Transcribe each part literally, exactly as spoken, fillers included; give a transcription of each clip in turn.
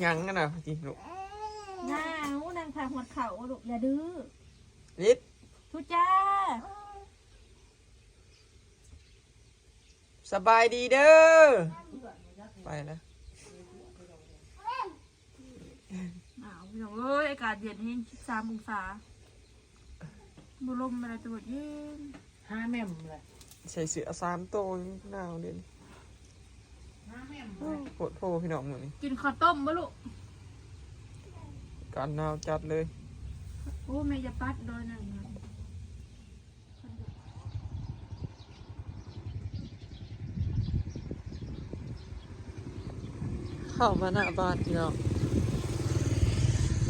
ยังกันนะพี่ลูก หน้าหนูนั่งทาหัวเข่าลูกอย่าดื้อ ลิศ ทุจ้า สบายดีเด้อ ไปแล้ว หนาวพี่น้องเอ้ยอากาศเย็นแฮงสิบสามองศาบ่ลมอะไรตัวเย็น ห้าแม่มเลย ใส่เสื้อสามโตยังหนาวเด่น ห้าแม่ม โอ้ยปวดโพพี่น้องมือนี่ กินข้าวต้มบ่ลูก การหนาวจัดเลย โอ้แม่จะปัดดอยนั่นนะ เข้ามาหน้าบ้านพี่น้อง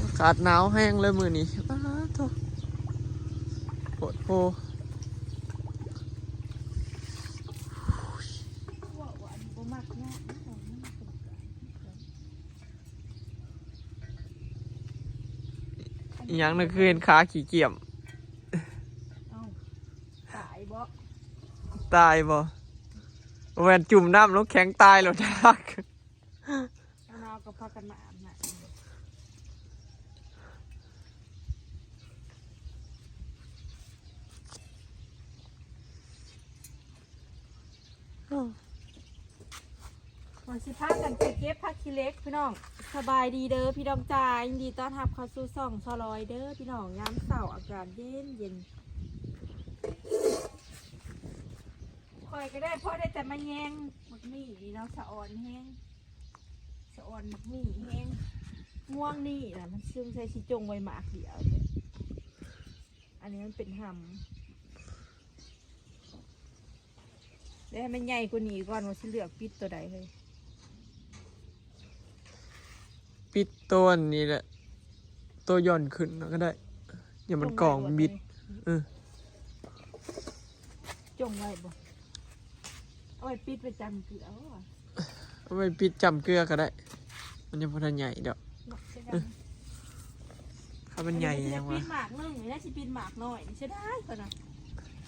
อากาศหนาวแฮงเลยมือนี้อ้าโถปวดโพ ว่าว่าอันนี้บ่มักเนาะ อีหยังนั่นคือเห็นขาขี้เกียจ เอ้าตายบ่ ตายบ่แวนจุ่มน้ำแล้วแข็งตายแล้วทัก เอานาวกับพากันมาอาบน้ำ ว่าสิพากันไปเก็บผักขี้เหล็กพี่น้อง สบายดีเด้อพี่น้องจ้า ยินดีต้อนรับเข้าสู่ช่องสลอยเด้อพี่น้อง ยามเช้าอากาศเย็นเย็น ข่อยก็ได้พอได้แต่มาแยงหมากหมี่นี่เนาะ สะออนแฮง สะออนหมากหมี่แฮง ง่วงนี่นะ มันซึ่งใส่สิจงไว้หมากเดียวเนี่ย อันนี้มันเป็นหำ แล้วให้มันใหญ่กว่านี้ก่อน ว่าสิเลือกปิดตัวใดเลย ปิดตัวนี้แหละ ตัวย่อนขึ้นก็ได้ อย่ามันกองบิด เออ จงไว้บ่ เอาไว้ปิดไว้จำเกลือเอาวะ เอาไปปิดจำเกลือก็ได้ มันยังพอทันใหญ่ดอก เนาะเสียดาย ถ้ามันใหญ่ยัง ปิ วะ ดหมากหนึ่งนี่นะสิปิดหมากน้อยนี่เสียดายก่อนนะ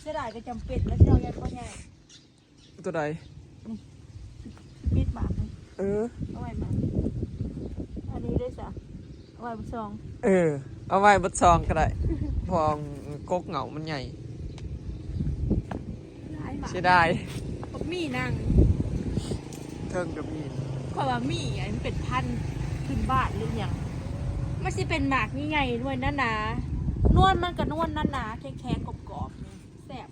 เสียดายก็จำเป็นแล้วที่เรายังก็ใหญ่ ตัวใด ปิดหมากนี่ เออ เอาไว้หมากอันนี้ด้วยจ้ะ เอาไว้ซอง เออ เอาไว้เบดซองก็ได้ พองกกเหงามันใหญ่ หลายหมาก เสียดาย บักหมี่นาง เทิงก็มี ข่อยว่าหมี่อันนี้เป็นพันธุ์พื้นบ้านหรือหยัง มันสิเป็นหมากใหญ่ๆด้วยนะนะ นวลมันก็นวลนะนะแข็งๆกรอบๆนี่แซ่บ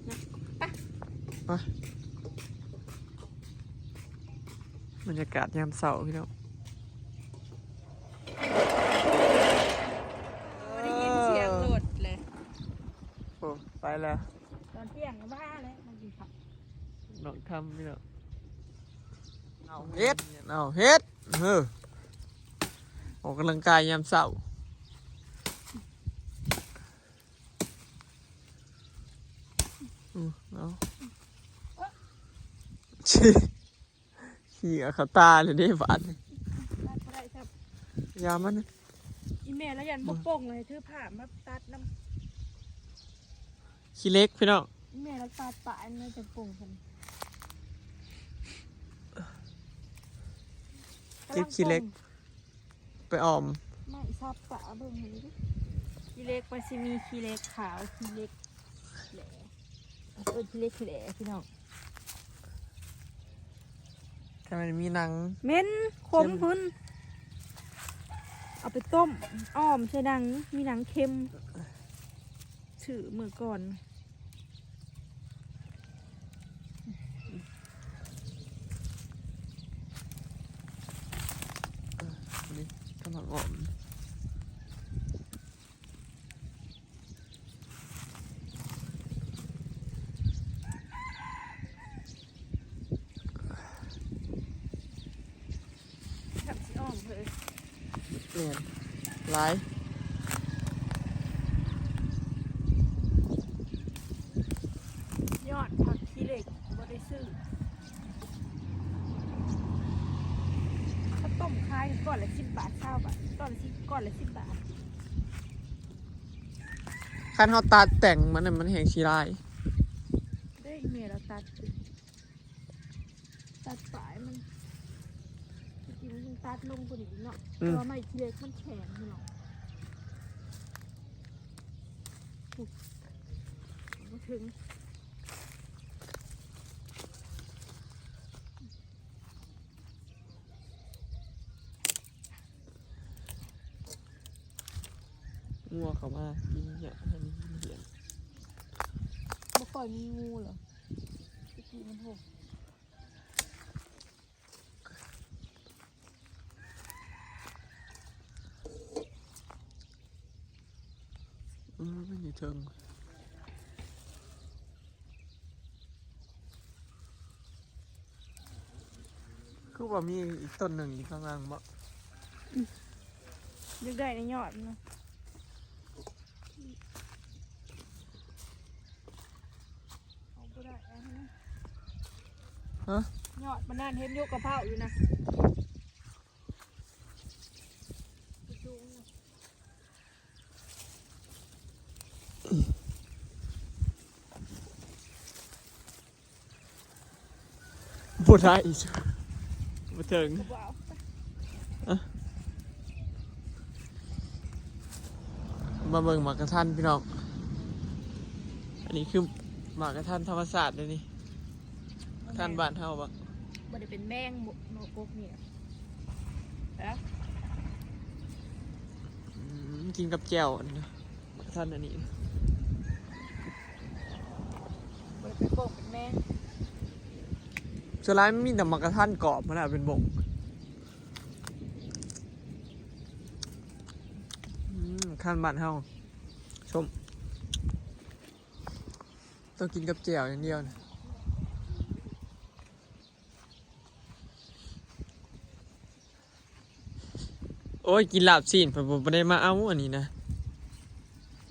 นะ บรรยากาศยามเช้าพี่น้อง ได้ยินเสียงรถเลย โอ้ ไปแล้ว ตอนเที่ยงก็มาแล้วมากินข้าว น้องทำพี่น้อง เอาเฮ็ด เอาเฮ็ด เออ ออกกำลังกายยามเช้า อือเอา ขี้เอาเขาตาเลยเด้บาดนี่ ตัดบ่ได้ครับ ยามัน อีแม่แล้วยันบ่ปงเลยถือผ้ามาตัดน้ำ ขี้เหล็กพี่น้อง อีแม่แล้วตัดปะอันนั้นจะปงกัน เก็บขี้เหล็ก ไปออม ไม่ชอบปะเบิ่งเลยดิขี้เหล็กมันสิมีขี้เหล็กขาวขี้เหล็กแหล่เออขี้เหล็กแหล่พี่น้อง ทำไมมีหนัง เหม็นขมพุ้น เอาไปต้มอ้อมใส่หนัง มีหนังเค็ม ชื่อเมื่อก่อน นี่กำลังออม ทำสิอ้อมเลย เนี่ยหลาย ยอดผักขี้เหล็กบ่ได้ซื้อเขาต้มขายก้อนละสิบบาทเก้าบาทก้อนละสิบก้อนละสิบบาท คันเขาตัดแต่งมันน่ะมันแหงสีลาย ได้เมลเราตัด ตัดปลายมันกินมัน ตัดลงกว่านี้อีกเนาะ อืม เพราะว่าไม้ขี้เหล็กมันแข็งพี่น้อง อุ๊ย บ่ถึง งัวเขามากินเหี่ยให้มันกินเหี่ย บ่ค่อยมีงูเหรอ ตะกี้มันโห อืม มันอยู่เทิง คือว่ามีอีกต้นหนึ่งอยู่ข้างล่างบ่ อยากได้ในยอดมันนะ เอาบ่ได้อันนี้ ฮะ ยอดมันนั่นเห็นอยู่กะเพราอยู่นะ บ่ได้อีก บ่เถิง ก็บ่เอา อะ มาเบิ่งหมากกะทันพี่น้อง อันนี้คือหมากกะทันธรรมชาติเลยนี่ กะทันบ้านเฮาบ่ บ่ได้เป็นแมงบ่ นกกกนี่ แล้ว อืม กินกับแจ่วอันนี้นะ หมากกะทันอันนี้ บ่ได้เป็นโกกเป็นแมง ส่วนหลายมันมีแต่หมากกะทันกรอบมันน่ะเป็นบง อืม กะทันบ้านเฮา ส้ม ต้องกินกับแจ่วอย่างเดียวนะ โอ้ย กินลาบซีน เพิ่นบ่ได้มาเอาอันนี้นะ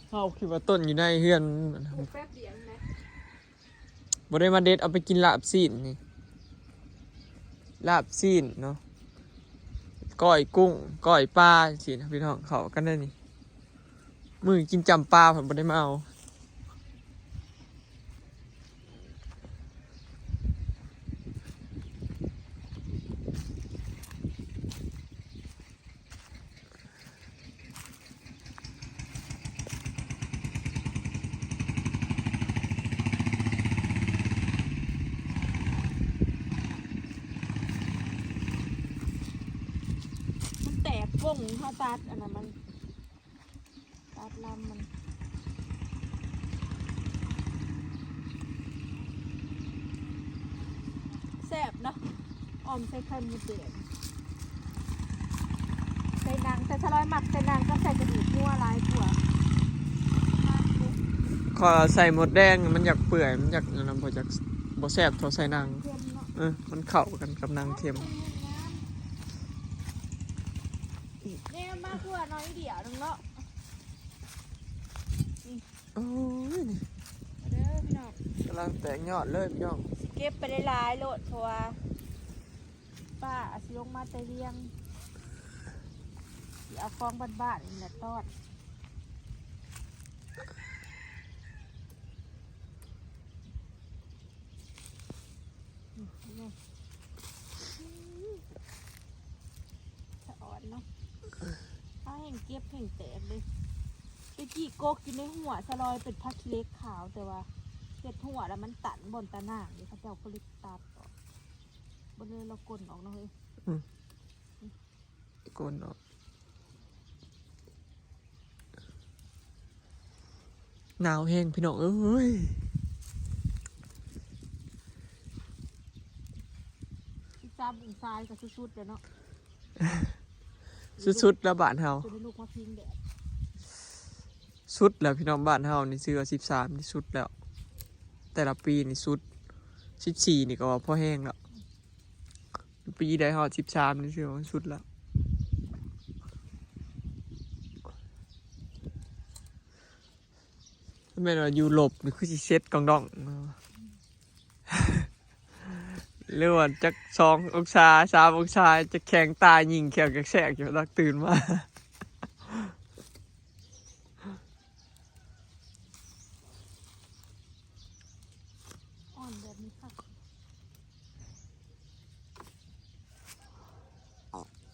เฮาคิดว่าต้นอยู่ในเฮือน ปลูกแป๊บเดียวนะ บ่ได้มาเด็ดเอาไปกินลาบซีนนี่ ลาบซีนเนาะ ก้อยกุ้ง ก้อยปลาจังซี้นะพี่น้อง เข้ากันได้นี่ มื้อกินจ้ำปลาเพิ่นบ่ได้มาเอา มันแตกวง เฮาตัดอันนั้นมัน ตัดลำมัน แซ่บเนาะ อ่อมใส่ไข่มดแดง ใส่หนัง ใส่สะลอยหมัก ใส่หนังกับใส่กระดูกงัวหลายกว่า ขอใส่มดแดง มันอยากเปื่อย มันอยากอันนั้น บ่อยาก บ่แซ่บเท่าใส่หนัง เค็มเนาะ เออ มันเข้ากันกับหนังเค็ม แม่มาคือว่าน้อยเดียวหนึ่งเนาะ โอ้ย นี่ มาเด้อพี่น้อง กำลังแตกยอดเลยพี่น้อง สิเก็บไปหลายๆโลด เพราะว่าป้าอาจสิลงมาแต่เวียง สิเอาของบ้านๆนี่แหละตอน สะออนเนาะ เอาแห้งเก็บแห้งแตกเลย ตะกี้กกอยู่ในหัวสะลอยเป็นผักขี้เหล็กขาว แต่ว่าเฮ็ดหัวแล้วมันตันบ่อนตะนางเด้ เขาเจ้าก็เลยตัดออก บ่เลยเรากลนออกเนาะเฮ้ย อืม กลนออก หนาวแฮงพี่น้องเอ้ย สิบสามองศาก็สุดๆแล้วเนาะ สุดๆแล้วบ้านเฮา จนได้ลูกมาพิงแดด สุดแล้วพี่น้อง บ้านเฮานี่ถือว่าสิบสามนี่สุดแล้ว แต่ละปีนี่สุด สิบสี่นี่ก็ว่าพอแฮงแล้ว ปีใดฮอดสิบสามนี่ถือว่าสุดแล้ว แม่นว่าอยู่หลบนี่คือสิเซ็ตกองดอง หรือว่าจักสององศา สามองศา จะแข็งตาย ยิงแขวกแสกอยู่ แล้วตื่นมา อ่อนแบบนี้ค่ะ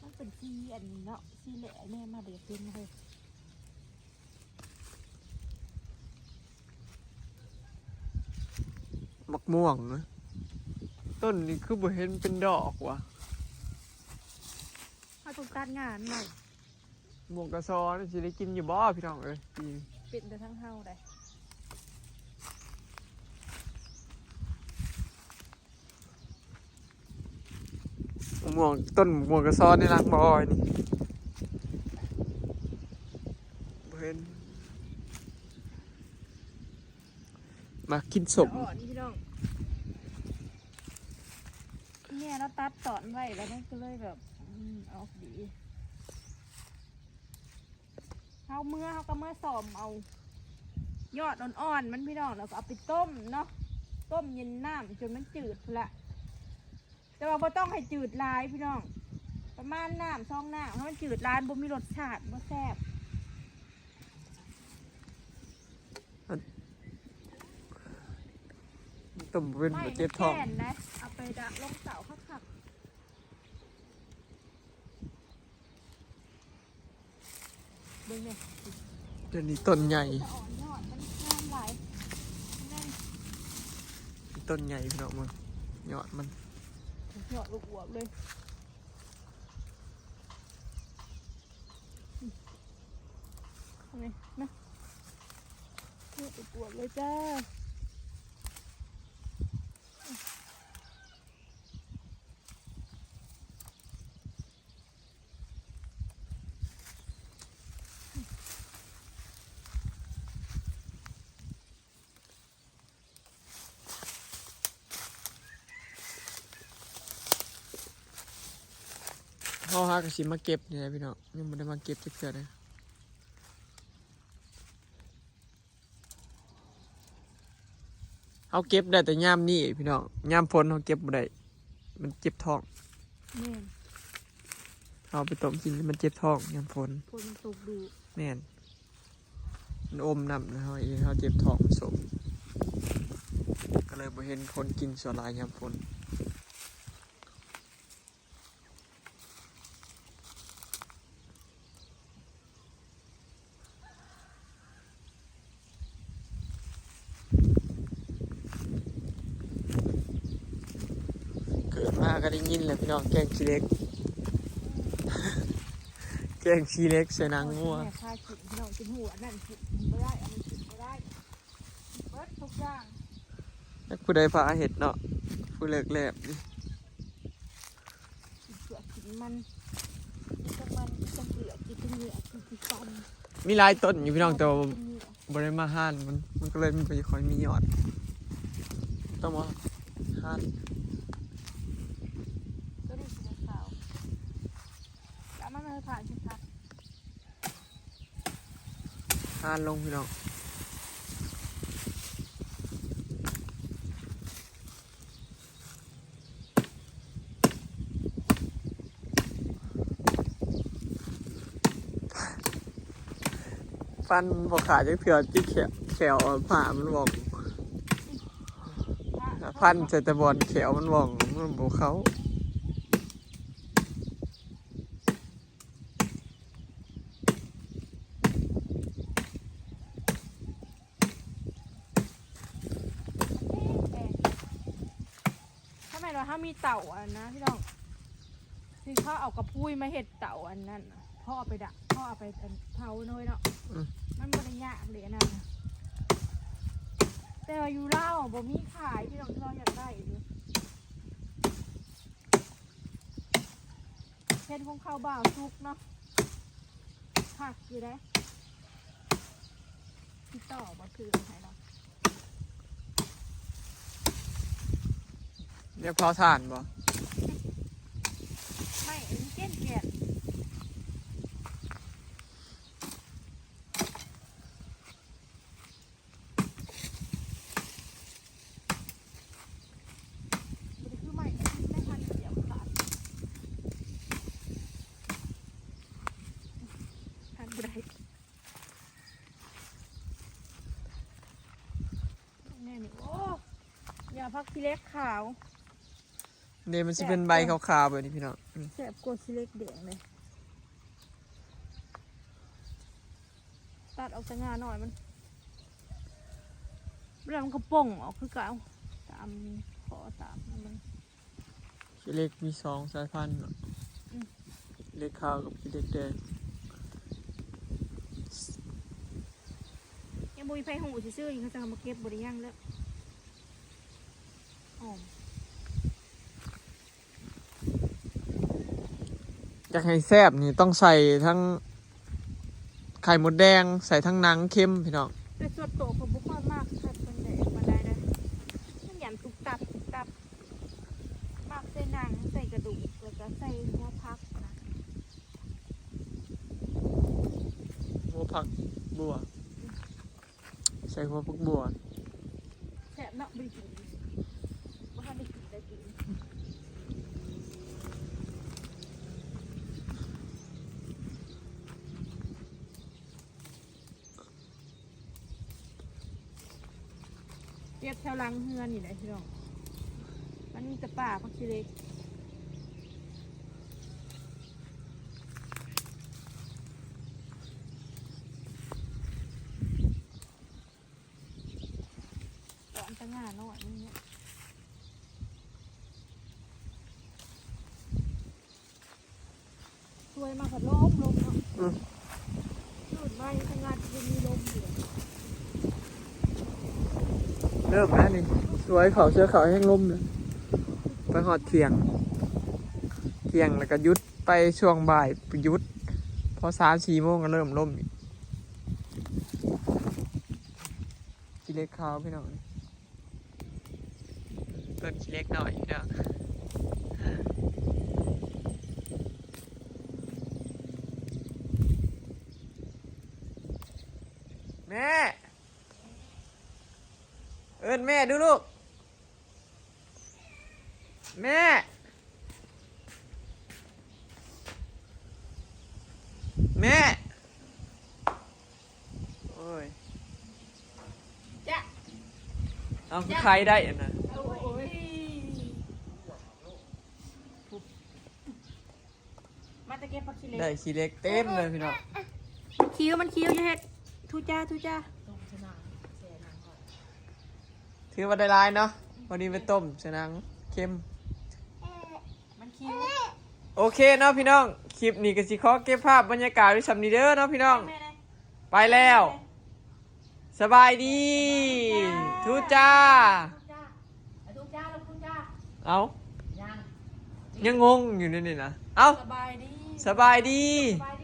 มัน อันนี้เนาะ สีแหล่แน่มาเดี๋ยวเป็นเลย หมากม่วงนะ ต้นนี้คือบ่เห็นเป็นดอกวะ เขาต้องตัดงานใหม่ ม่วงกะซอนี่สิได้กินอยู่บ่พี่น้องเอ้ย ปีนี้ เป็นแต่ทั้งเฮาได้ ม่วง ต้นม่วงกะซอนี่รักบ่อยนี่ บ่เห็น มากินส้ม อ่อนพี่น้อง เนี่ยเราตัดตอนไว้แล้วมันก็เลยแบบ อืม ออกดี เฮาเมื่อเฮาก็เมื่อซ่อมเอา ยอดอ่อนๆมันพี่น้อง แล้วก็เอาไปต้มเนาะ ต้มเย็นน้ำจนมันจืดพู้นละ แต่ว่าบ่ต้องให้จืดหลายพี่น้อง ประมาณน้ำสองน้ำ ถ้ามันจืดหลายบ่มีรสชาติ บ่แซ่บ ต้มเป็นบ่เจ็บท้อง ไม่แก่นนะ เอาไปดะลงเสาคักๆ เบิ่งเนี่ย เดี๋ยวนี้ต้นใหญ่ จะอ่อนยอดมันงามหลาย นั่น ต้นใหญ่พี่น้อง มึง ยอดมัน ยอดอวบๆเลย นี่นะ ยอดอวบๆเลยจ้า เฮาหากะสิมาเก็บนี่แหละพี่น้อง ยังบ่ได้มาเก็บจักเทื่อเลย เฮาเก็บได้แต่ยามนี้พี่น้อง ยามฝนเฮาเก็บบ่ได้ มันเจ็บท้อง แม่น เฮาไปต้มกินมันเจ็บท้องยามฝน ฝนมันตกดู แม่น มันอมน้ำนะเฮาเอง เฮาเจ็บท้องมันสม ก็เลยบ่เห็นคนกินส่วนหลายยามฝน เกิดมาก็ได้ยินแหละพี่น้อง แกงขี้เหล็ก แกงขี้เหล็กใส่หนังงัว แม่พากินพี่น้อง กินหัวนั่นกินบ่ได้ อันนี้กินบ่ได้ เบิดทุกอย่าง จักผู้ใดพาเฮ็ดเนาะ ผู้เลิกแลบนี่ กินเผือกกินมัน กินทั้งมัน กินทั้งเผือก กินทั้งเนื้อ กินทั้งฟัน มีหลายต้นอยู่พี่น้อง แต่ว่า กินเนื้อ บ่ได้มาหามัน มันก็เลยมันบ่ค่อยมียอด ต้องมาหา ตัวนี้สีขาว แล้วมันไม่ผ่านสิคะ หาลงพี่น้อง ฟันบ่ขาดจักเทื่อ จิกแขว แขวอ่อนผ้ามันบอก ฟันใส่แต่บอนแขวมันบอก มันบ่เข้า ถ้าแม่นว่าเฮามีเตาอันนะพี่น้อง ที่เขาเอากระพุ้ยมาเฮ็ดเตาอันนั้นน่ะ พ่อเอาไปดะ พ่อเอาไปอันเผาน้อยเนาะ อืม มันบ่ได้ยากเลยอันนั้นน่ะ แต่ว่าอยู่ลาวบ่มีขายพี่น้อง ที่เราอยากได้อยู่ เฮ็ดของเขาบ่าวสุกเนาะ คักอยู่เด้ ติดต่อบ่ถือให้เรา เรียกเผาถ่านบ่ ไม่ อันนี้เกลี้ยงเกลี้ยง บ่ได้คือไม้ ไม้พันเดียวขาด พันบ่ได้ แน่นี่ โอ้ อย่าผักขี้เหล็กขาว เนี่ยมันสิเป็นใบขาวๆแบบนี้พี่น้อง อืม แซ่บกว่าขี้เหล็กแดงเลย ตัดเอาแต่งาหน่อยมัน แล้วมันก็ป่งออกคือเก่า ตามขอตามมัน ขี้เหล็กมีสองสายพันธุ์เนาะ อืม ขี้เหล็กขาวกับขี้เหล็กแดง ยังบ่มีไผฮู้ซื่อๆ ยังเขาจะเอามาเก็บบ่ได้ยังแล้ว หอม อยากให้แซ่บนี่ต้องใส่ทั้งไข่มดแดง ใส่ทั้งหนังเค็มพี่น้อง แต่ส่วนตัวผมบ่ค่อยมักคักปานใด ปานใดเด้อ มันหยามตุบตับตุบตับ มักใส่หนัง ใส่กระดูก แล้วก็ใส่หัวผักนะ หัวผักบัว ใส่หัวผักบัว แซ่บเนาะ บ่ได้กิน บ่ทันได้กิน ได้กิน เก็บแถวหลังเฮือนนี่แหละพี่น้อง มันมีแต่ป่าผักขี้เหล็ก ตอนตะง่าน้อยมันเนี่ย ช่วยมาผัดลมลมเนาะ อืม ตื่นมายังทำงานยังมีลมอยู่ เริ่มแล้วนี่ สวยเขาเสื้อเขาแห้งลมเลย ไปฮอดเที่ยง เที่ยงแล้วก็หยุดไปช่วงบ่าย หยุด พอสามสี่โมงก็เริ่มลมอีก ขี้เหล็กขาวพี่น้อง ต้นขี้เหล็กหน่อยพี่น้อง แม่ เอิ้นแม่ดูลูก แม่ แม่ โอ้ย จ้ะ เอาคือใครได้อันนั้น โอ้ย มาตะเก็บผักขี้เหล็ก ได้ขี้เหล็กเต็มเลยพี่น้อง มันคิ้ว มันคิ้ว อย่าเฮ็ด ทุจ้า ทุจ้า ต้มชะนัง แช่น้ำก่อน ถือว่าได้หลายเนาะ วันนี้ไปต้มชะนังเค็ม มันคิ้ว โอเคเนาะพี่น้อง คลิปนี้ก็สิขอเก็บภาพบรรยากาศไว้ส่ำนี้เด้อเนาะพี่น้อง แม่เลย ไปแล้ว สบายดี ทุจ้า ทุจ้า ทุจ้า ทุจ้า เอา ยัง ยังงงอยู่นี่นี่นะ เอา สบายดี สบายดี สบาย